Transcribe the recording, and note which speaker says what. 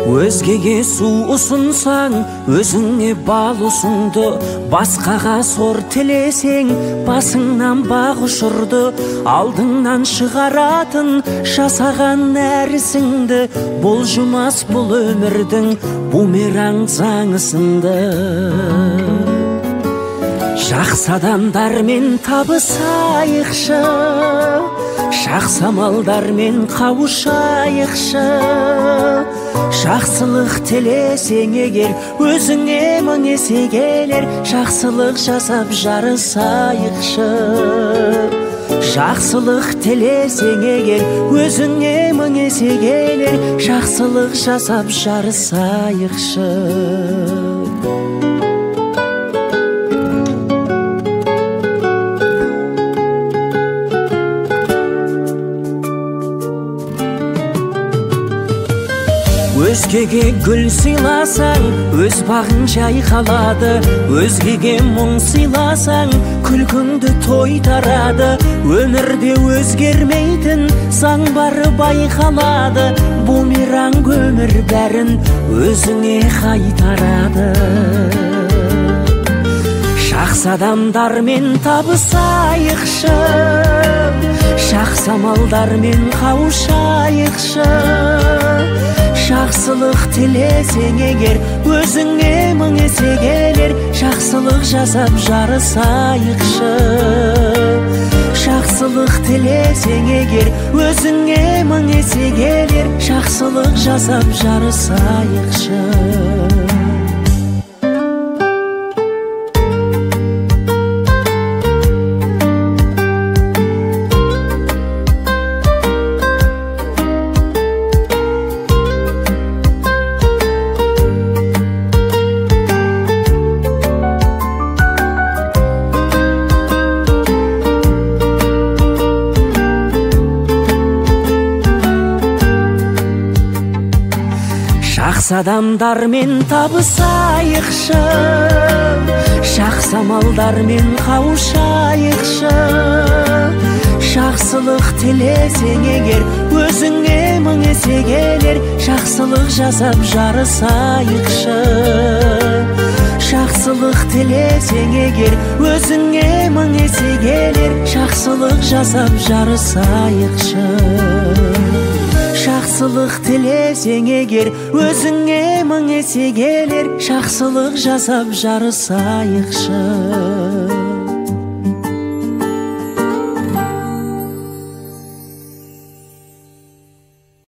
Speaker 1: Өзгеге су ұсынсаң, өзіңе бал ұсынды. Басқаға сор тілесең, басыңнан бақ ұшырды. Алдыңнан шығаратын жасаған нәрсіңді, бұлжымас бұл өмірдің бумеранг заңысынды. Жақсы адамдармен табысайықшы, жақсы амалдармен қауышайықшы. Жақсылық тілесең егер, өзіңе мың есе келер. Жақсылық жасап жарысайықшы. Жақсылық тілесең егер, өзіңе мың есе келер. Жақсылық жасап жарысайықшы. Өзгеге гүл сыйласаң, өз бағың жайқалады. Өзгеге мұң сыйласаң, күлкіңді тойтарады. Өмірде өзгермейтін заң бары байқалады. Бумеранг өмір бәрін өзіңе қайтарады. Жақсы адамдармен табысайықшы, жақсы амалдармен қауышайықшы. Жақсылық тілесең егер, өзіңе мың есе келер. Жақсылық жасап жарысайықшы. Жақсылық тілесең егер, өзіңе мың есе келер. Жақсылық жасап жарысайықшы. Жақсы адамдармен табысайықшы, жақсы амалдармен қауышайықшы. Жақсылық тілесең егер, өзіңе мың есе келер. Жақсылық жасап жарысайықшы. Жақсылық тілесең егер, өзіңе мың есе келер. Жақсылық жасап жарысайықшы. Жақсылық тілесең егер, өзіңе мың есе келер. Жақсылық жасап жарысайықшы.